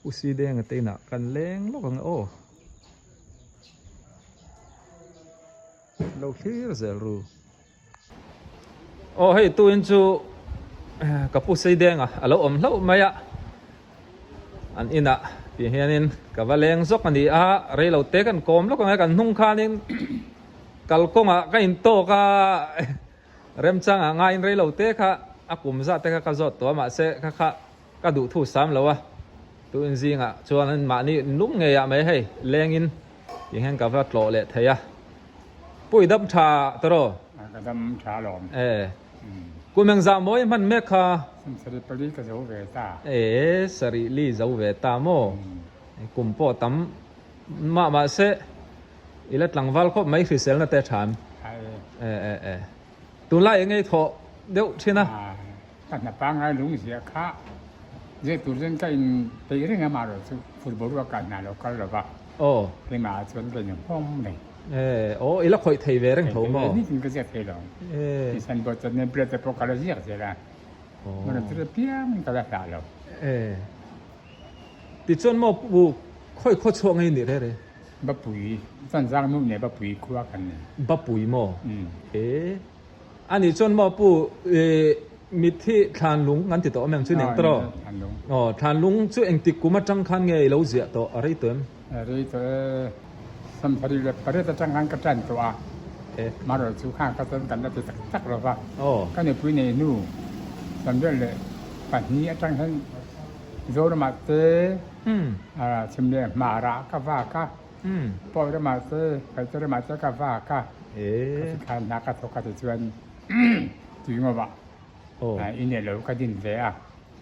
Pu Sidenga te inah kan leng lawk ang e aw. Lo thlir zel ru. Aw hei tuin chu ka pu Seidenga a lo awm hlauh mai a, an inah tih hianin ka va leng zawk a ni a, reilo te kan kawm lawk ang e, kan hnung khanin kalkawngah ka intawk a. Remchangah ngaiin reilo te kha a kum zat te kha ka zawt tawh a, mahse kha kha ka duh thu sam lo a, tuin zingah chuan an mahni lum ngeiah mai hei lengin tih hian ka va tlawh leh thei a. Pui dam tha tawh? Ka dam tha alawm. E. Kum engzah mawi hman mek kha? Sarih pali ka zo ve ta. E, sarih li zo ve ta maw? Kum pawh tam mah mahse I la tlangval khawp mai hriselna te than. E e e. Tunlai eng ei thawh deuh thin a. Ka hna pangngai lung ziah kha zir tur chuan ka in peih reng a marawh chu football ruak ka hna lo kal lo va. Aw. Keimah ah chuan ka in hawng mai. E aw i la khawih thei ve reng tho maw? Nitin ka ziak thei lo. E. Insan bawt chuan nen plate te pawh ka la ziak zel a. Hmun a tir apiang in ka la hlah lo. E. Tichuan maw pu khawi khaw chhuak ngei ni rere? Bapui, chuan zang nu nen Bapui khua kan ni. Bapui maw? E, a nih chuan maw pu mitthi thlanlung kan ti tawh awm em chu ning tawh? Thlanlung. Aw, thlanlung chu engtik kum atang khan nge i lo ziah tawh a rei tawh em? A rei tawh e, 78 leh pariat atang khan ka tan tawh a. E. Marawh chu khan ka chuan kan la ti tak tak lo va. Aw. Ka nupui nei hnu 92 atang hian Zoramah te Chhim leh hmarah ka vak a, Pawi ramah te, Paihte ramah te ka vak a, ka ti khan hna ka thawk a ti chuan tui ngawah in leh lo ka din ve a,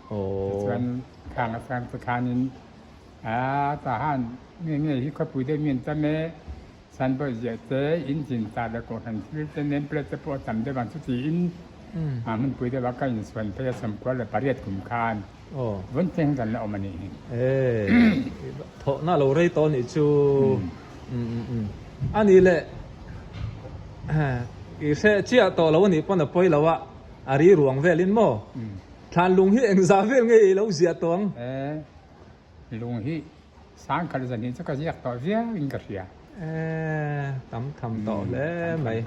tichuan khang atang te khanin tahan nge nge hi khawpui deuh mi an tam e, Sanbawi ziah te, in zin ta leh kohhran thil te name plate te pawh a tam deuh ang chu tiin hmunpui deuhah ka insuan phei a 98 kum khan. Vawn cheng kan la awm a nih hi. E, thawhna lo rei tawh nih chu. A nih leh i hre chiah tawh lo a nih pawn a pawi lo a, a ri ruang velin maw? Thlan lung hi engzah vel nge i lo ziah tawh ang? E, lung hi sangkhat zan hi chu ka ziak tawh viau in ka hria. E, tam tham tawh hle mai.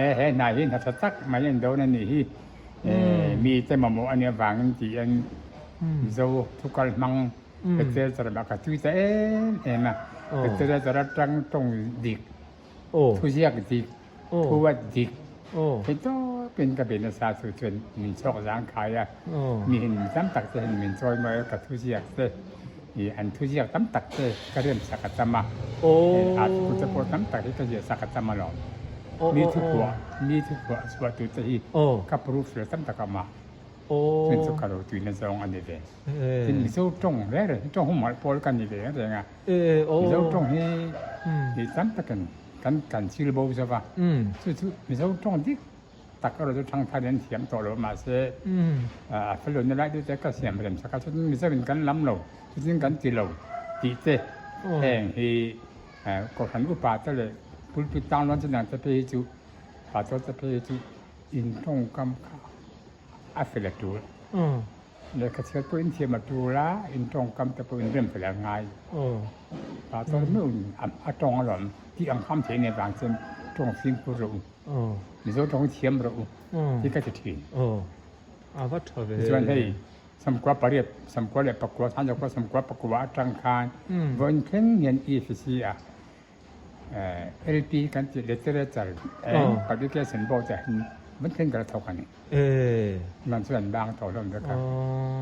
E, he hna hi hna tha tak mai an dawn a nih hi. Mite mamawh a nih avangin tiin Mizo thukal hmang literature ah ka tui ta em em a. Literature atang tawng dik, thuziak dik, thuat dik thei tawpin ka be nasa chu chuan min chhawk zang khai a. Mi hin mi tam tak te hian min chawi mawi a ka thuziak te an thuziak tam tak te ka rem sak a tam a. Article te pawh tam tak hi ka ziah sak a tam alawm. Mi thuphuah, mi thuphuah chhuah tur te hi ka proof fel tam tak a awm a, chun chu ka lo tuina zawng a ni ve. Tin Mizo tawng reng reng hi tawng humhalh pawl ka ni ve reng reng a, Mizo tawng hi mi tam takin kan kan chil bo zo va, chu chu Mizo tawng dik tak erawh chu thangthar in an thiam tawh lo mahse a feluna lai deuh te ka siam rem sak a, chutin Mizo in kan lam lo, chutin kan ti lo tih te heng hi Kohhran upa te leh pulpit tanglawn chu dang te phei hi chu pastor te phei hi chu in tawngkam kha a fel a tul. Lehkha chhiat pawh in thiam a tul a, in tawngkam te pawh in rem fel a ngai. Pastor meuh in a tawng alawm tih ang kham thei nei vang chuan tawng fimkhur rawh u, Mizo tawng thiam rawh u tih ka ti thin. A va tha ve. Tichuan hei 98, 99, 39, 99 atang khan vawiin thleng hian EFC a LP kan tih Literature and Publication Board ah hian vawiin thleng ka la thawk a ni. Man chu an bang tawh hlawm vek a,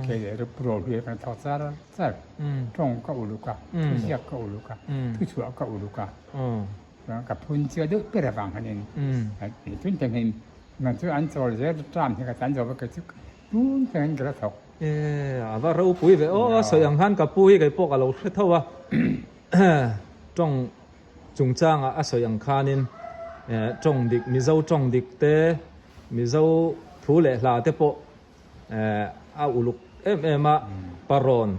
kei leh ro hlui kan thawk char char. Tawng ka uluk a, thuziak ka uluk a, thuchhuah ka uluk a. Ka phun chiah deuh ber avang hianin tun thleng hian man chu an chawl zel term hi ka tan zo vek a chu Tun thlengin ka la thawk. E, a va ropui ve aw, sawi ang khan ka pu hi kei pawh ka lo hre tho a, tawng chungchangah a sawi ang khanin tawng dik, Mizo tawng dik te, Mizo thu leh hla te pawh a uluk em em a, parawn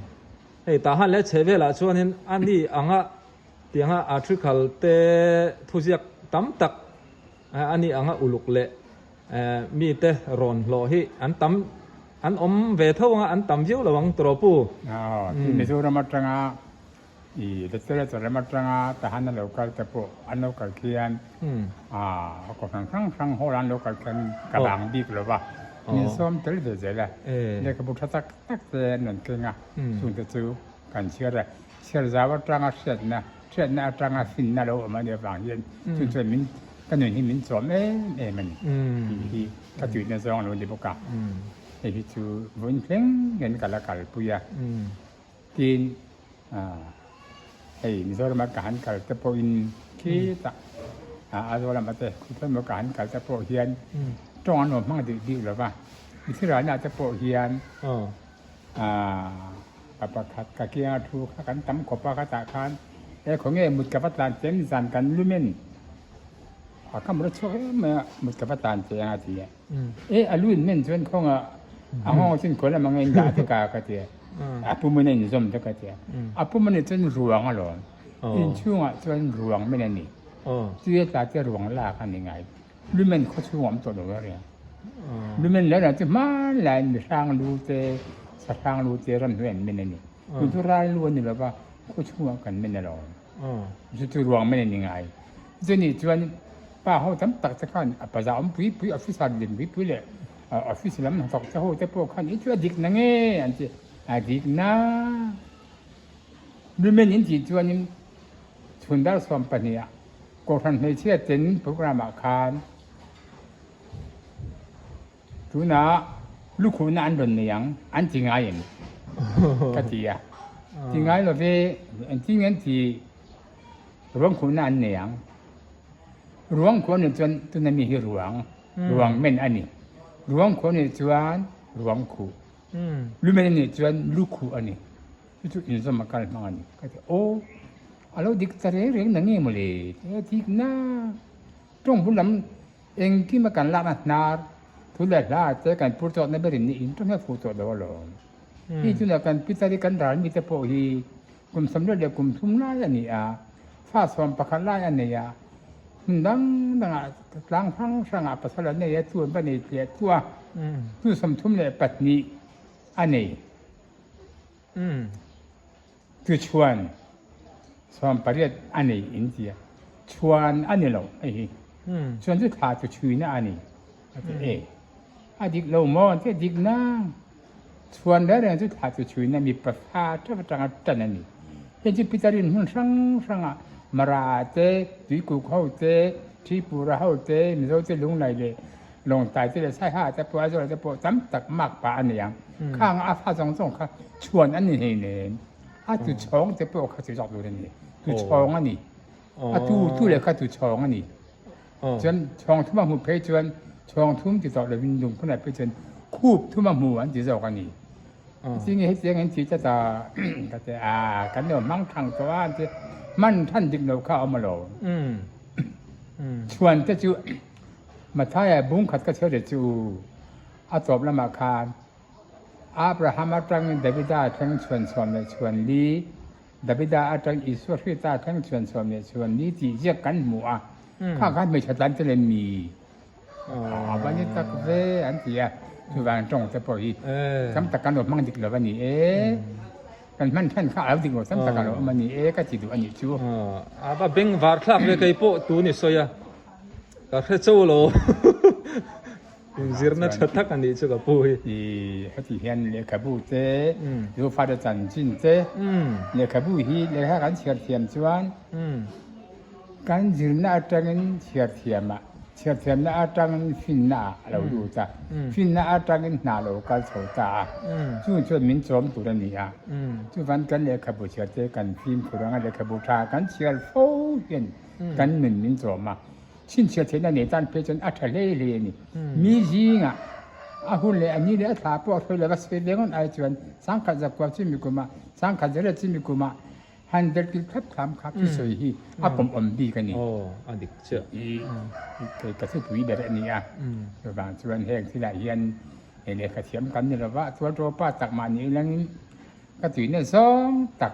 hei tah han leh chhe velah chuanin a ni anga tianga article te thuziak tam tak a ni anga uluk leh mite rawn hlawh hi an tam. an awm ve tho anga an tam viau lo ang tawh pu. Aw, tin Mizoram atanga i literature lam atanga tahan a lo kal te pawh an lo kal khian a kohhran hrang hrang hall an lo kal khian ka bang bik lo va, min sawm tel ve zel a, lehkhabu tha tak tak te an rawn keng a, chungte chu kan chhiar a, chhiar zau atanga hriatna, hriatna atanga finna lo awm a nih avang hian chung chuan min ka nun hi min chawm em em a ni tih hi ka tuihna zawng a lo ni bawk a, hei hi chu vawiin thleng hian ka la kalpui a, tin hei Mizoram a ka han kal te pawhin khitah Aizawl lamah te khawthlang lamah ka han kal te pawh hian tawng an lo hmang dih dih lo va, mithirana te pawh hian Pa pakhat ka kianga thu kha kan tam khawp a, ka tah khan e khawnge mut ka va tlan che nizan kan lumen a ka mut a chhuak em mai a, mut ka va tlan che ang a ti a. E a lu in men chuan khawnga a nghawng chin khawi lam anga in dah vek a ka ti a, a pum in a inzawm vek a ti a. A pum a nih chuan ruang alawm, inchhungah chuan ruang men a ni, tui a tla te ruang lak a ni ngai. Lumen khaw chhung a awm tawh lo a ria. Lumen leh lah chu hmanlaiin mihrang lu te, sahrang lu te ramhnuai an men a ni. Tun chu ral lu a ni lova, khaw chhungah kan men alawm. Chu chu ruang men a ni ngai. Chuni chuan pa ho tam tak te khan a paza awm pui pui, officer lian pui pui leh office lam hnathawk te ho te pawh khan i chu a dik na nge an ti. A dik na. Lumen in tih chuanin chhun dar 12 ah Kohhran hmeichhia ten program ah khan tunah lukhuhna an rawn nei ang an ti ngai em? Ka ti a. Ti ngai lo ve, engtin nge an ti ruangkhuhna an nei ang. Ruangkhuh anih chuan tuna mi hi ruang, ruang men a ni. Ruangkhuh anih chuan ruangkhuh. Lumen anih chuan lukhuh a ni. Chu chu inzawm a kal hmang a ni. Ka ti, Aw, a lo dik ta reng reng na nge maw le? He dik na, tawng bul lam engkim a kan lakna hnar, thu leh hla te kan pur chawhna berin ni in tawng hian fuh tawh lo alawm. Hi chunah kan pitar hi kan ral mite pawh hi kum 30 leh kum 30 lai a ni a, fa 11 lai a nei a, hmun dang dangah tlang hrang hrangah pasal an nei a, chu an va nei tliah tluah a, chu 32 a nei. Chu chhuan 18 a nei in ti a, chhuan a ni lo hei hi. Chhuan chu thla chu chhuina a ni a ti e. A dik lo maw an ti a dik nang. Chhuan reng reng chu thla chu chhuina mipa fa teuh atanga tan a ni. Hei chu Peter-in hmun hrang hrangah Mara te, Tuikuk ho te, Tripura ho te, Mizo te Lunglai leh Lawngtlai te leh Saiha te pawh Aizawl te pawh tam tak mak pah a nei ang. Khang a fa zawng zawng kha chhuan an ni hlei nen a tu chhawng te pawh kha chu zawk tur a ni. Tu chhawng a ni. A tu tu leh kha tu chhawng a ni. Chuan chhawng thum a hmuh phei chuan chhawng thum ti tawh lovin lungphunah phei chuan khup thum a hmu an ti zawk a ni. Tinge hetiang an ti tlat a ka ti a kan lo hmang thang tawh a an ti hman than dik lo kha a awm alawm. Chhuan te chu Mathaia bung khat ka chhiar leh chu a tawp lamah khan Abraham atangin Davida thleng chhuan chhuam leh chhuan li, Davida atang Isua Krista thleng chhuan chhuam leh chhuan li tih ziak kan hmu a, khang khan hmeichhe tlan te leh mi a va ni tak ve an ti a, chuvang tawng te pawh hi tam tak kan lo hmang dik lo a ni e. Kan hman than kha a lo dik lo tam tak a lo awm a ni e ka ti duh a nih chu. A va beng var thlak ve kei pawh tun i sawi a ka hre cho lo inzirna tha tak a nih chu ka pu hi. I heti hian lehkhabu te Zofate chanchin te lehkhabu hi lehkha kan chhiar thiam chuan Kan zirna atangin chhiarthiamah, chhiarthiamna atangin finnaah a lo lut a, finna atangin hna lo kal chho ta a, chung chuan min chawm tur a ni a. Chuvan kan lehkhabu chhiarte kan fimkhur anga lehkhabu tha kan chhiar fo hian kan nun min chawm a, chhinchhiah theihna nei tan phei chuan a tha hlei hlei a ni. Mi zingah a hun leh a ni leh a thla pawh a hruai lova sawi leng ai chuan sangkhat zakua chumi kumah, sangkhat zariat chumi kumah, Han derkil thlap thlam kha thusawi hi a pawm awm bik a ni. Aw, a dik chiah. I ka thupui ber a ni a. Chuvang chuan heng thilah hian hei lehkha thiam kan ni lova, tualṭawpa tak mah ni ilangin ka tuina zawng tak,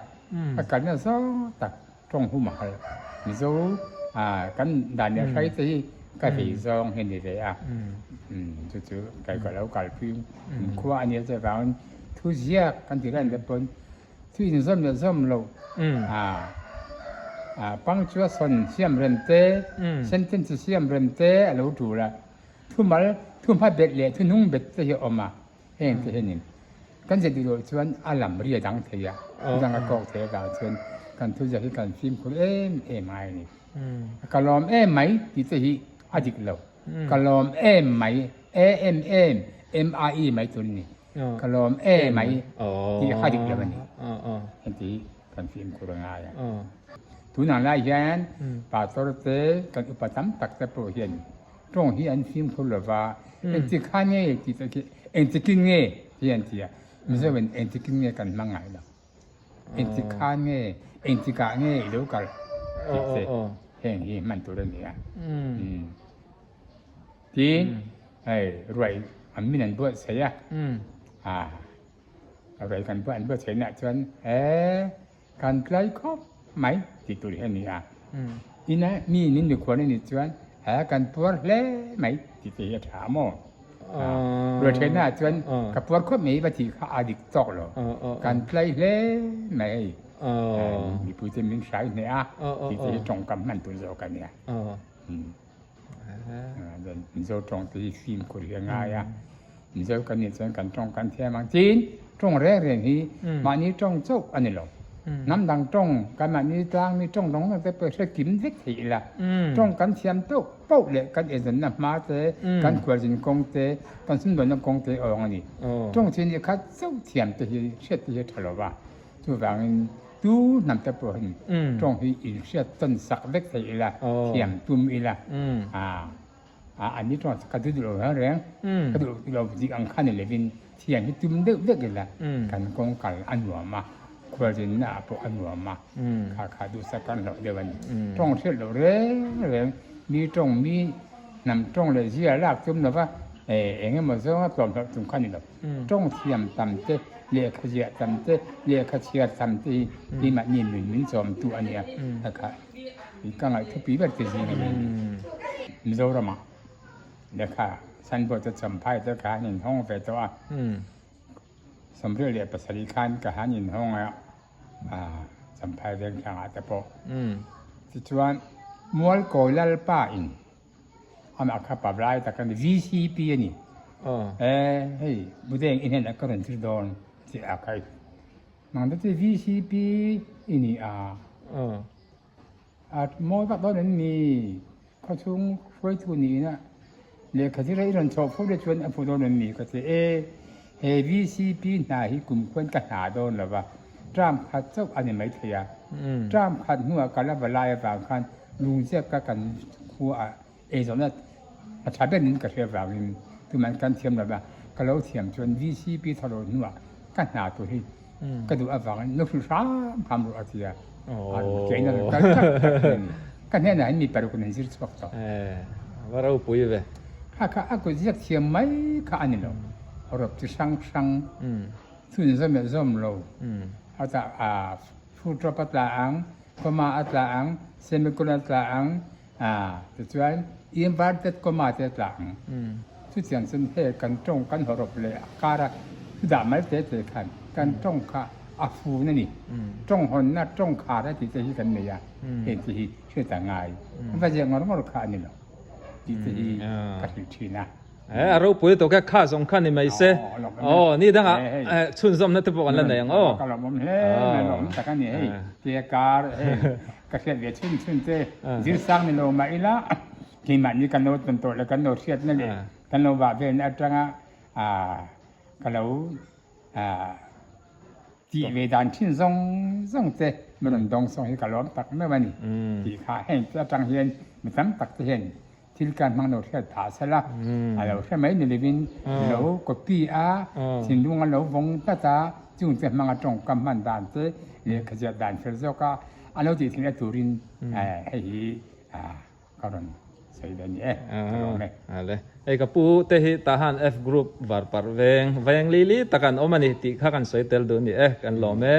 ka kalna zawng tak tawng hu mahal. Mizo kan dan leh hrai te hi ka vei zawng hi a ni ve a. Chu chu kai ka lo kalpui khua a nia chuvangin thu ziak kan tih lan te pawn thu inzawm leh zawm loh punctuation siam rem te, sentence siam rem te a lo tul a, thumal thuhma bet leh thuhnung bet te hi a awm a, heng te hianin kan zet duh loh chuan a lam ri a dang thei a, chudang a kawk thei avang chuan kan thuziak hi kan fimkhur em em ngai a ni. Ka lawm em mai tih te hi a dik lo. Ka lawm em mai, A M M M I E mai tur a ni. Ka lawm e mai tih kha dik lo a ni. Heti hi kan fimkhur a ngai a. Tunah lai hian pastor te kan upa tam tak te pawh hian tawng hi an fimkhur lo va, engtik kha nge tih te khi engtikin nge hi an ti a, Mizoin engtikin nge kan hmang ngai lo. Engtik khan nge, engtikah nge i lo kal tih te heng hi hman tur a ni a. Tin, hei ruai an min an buatsaih a, ah ruai kan buat an buatsaih naah chuan he kan tlai khawp mai tih tur hi a ni a. Ina mi min mikhual a nih chuan he kan puar hle mai tih te hi a tha maw? Ruai theihnaah chuan ka puar khawp mai va tih kha a dik tawk lo. Kan tlai hle mai hei. Mipuite min hrai hneh a tih te hi tawngkam hman tur zawk a nia. Mizo tawng te hi fimkhur hi a ngai a, Mizo kan nih chuan kan tawng kan thiam ang. Tin, tawng reng reng hi mahni tawng chauh a ni lo. Hnam dang tawng, kan mahni tlangmi tawng dang dang te pawh hre kim vek thei ila. Tawng kan thiam tawh poh leh kan eizawnna hma te, kan khualzin kawng te, kan sumdawnna kawng te a awng a ni. Tawng chin i khat chauh thiam te hi hriat te hi a tha lo va. Chuvangin tu hnam te pawh hian tawng hi inhriat tawn sak vek thei ila, thiam tum ila. An ni tawng ka duh duh lo reng reng, ka duh lo dik ang kha ni lovin thiam hi tum deuh vek ila kan kawng kal a nuam a, khualzinna ah pawh a nuam a, kha kha duhsak kan hlauh deuh a ni. Tawng hriat loh reng reng, mi tawng mi hnam tawng leh zia lak tum lova eng emaw zawnga tlawm hlauh tum kha ni lo. Tawng thiam tam te, lehkha ziah tam te, lehkha chhiar tam te hi keimahni nun min chawmtu a nia, kha kha ka ngaihthupui ber te zing a ni. Mizoramah lehkha signboard te Champhai te kha an inhawng ve tawh a, 77 khan ka han inhawng a, Champhai vengthlangah te pawh. Tichuan Mualkawi Lalpa in Amah kha pablai tak a ni, VCP a ni. E hei Budeng i hnenah ka rawn thlir dawn tih a kai. Nang te chu VCP i ni a. A mawi vak dawn em ni? Khawchhung hruaitu niin a lehkha zir a i rawn chhoh fo te chuan a phu dawn em ni? Ka ti e, he VCP hna hi kumkhuan ka hna dawn lo va, term khat chauh a ni maithei a. Term khat hnuah ka la va lai avang khan Lungziak ka kan khua ah eizawnna a tha ber in ka hria vangin tuman kan thiam lo va, ka lo thiam chuan VCP thalo hnuah ka hna tur hi ka duh avangin lo hrilh hram hram rawh a ti a, a keina rawn kal tak tak hi a ni. Ka hnenah hian mi paruk in an zir chhuak tawh. Va ropui ve. Kha kha a kut ziak thiam mai kha a ni lo, rawp chi hrang hrang, chhun zawm leh zawm lo, a tah a Full stop a tla ang, comma a tla ang, semicolon a tla ang, ah tichuan inverted comma te a tla ang. Chutiang chuan hei kan tawng kan hawrawp leh a kara thu dah mal te te khan kan tawng kha a fun a ni. Tawng hawnna, tawng khar a tih te hi kan nei a, heng te hi hriat a ngai. Va ziah ngawr ngawr kha a ni lo tih te hi ka hrilh thin a. Eh, a ropui tawk e, kha zawng kha ni mai se. Aw, ni dangah chhunzawmna te pawh kan la nei ang aw. Ka lawmawm hle mai, lawmawm tak a ni hei. Tia kar hei ka hriat ve chhun chhun te zir sang ni lo mah ila keimahni kan lo tawn tawh leh kan lo hriatna leh kan lo vah velna atanga ka lo Tih ve dan thin zawng zawng te min rawn dawng sawng hi ka lawm tak meuh a ni tih kha heng te atang hian mi tam tak te hian thil kan hmang lo hriat phah sel a, a lo hre mai ni lovin lo copy a, thinlung a lo vawng tlat a, chung te hmanga tawngkam hman dan te lehkha ziah dan fel zawk a a lo tih theihna turin hei hi Ka rawn sawi ve ni e, ka lawm e. Ale, hei ka pu te hi tahan F group var parh veng, veng li li tak an awm a ni tih kha kan sawi tel duh ni e, kan lawm e.